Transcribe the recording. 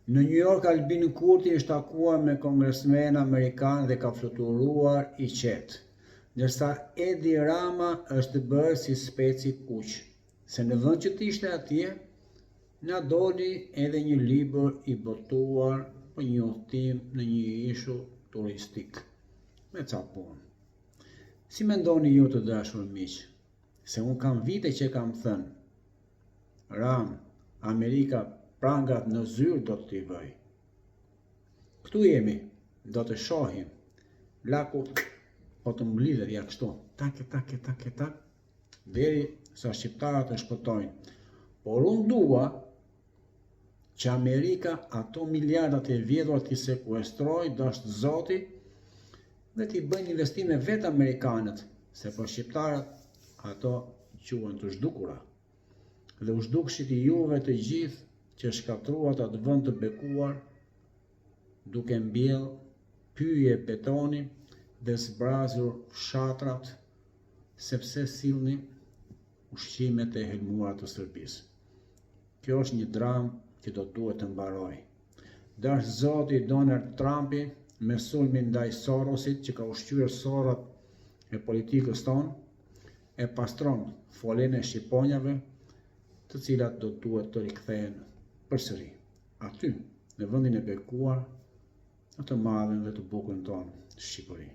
Në New York Albin Kurti është takuar me kongresmenë amerikanë dhe ka fluturuar i qetë, ndërsa Edi Rama është bërë si speci i kuq, se në vend që të ishte atje, na doli edhe një libër i botuar për një udhëtim në një ishull turistik. Me ca punë. Si mendoni ju të dashur miq? Se unë kam vite që kam thënë, Ramë, Amerika prangat në zyrë do t'i vëjë. Këtu jemi, do të shohim. Laku po të mblidhet ja kështu, tak e tak e tak e tak, deri sa shqiptarët të shpëtojnë. Por unë dua që Amerika ato miliardat e vjedhura t'i sekuestrojë, dashtë Zoti, dhe t'i bëjnë investime vetë amerikanët, se për shqiptarët ato quhen të zhdukura. Dhe u zhdukshit juve të gjithë që shkatërruat atë vend të bekuar, duke mbjellë pyje betoni dhe zbrazur fshatrat, sepse sillni ushqimet e helmuara të Serbisë. Kjo është një dramë që do duhet të mbarojë. Dashtë Zoti Donald Trumpi me sulmin ndaj Sorosit që ka ushqyer sorrat e politikës tonë, e pastron folenë e shqiponjave, të cilat do duhet të rikthehen përsëri aty, në vendin e bekuar, në të madhen dhe të bukurën tonë, Shqipëri.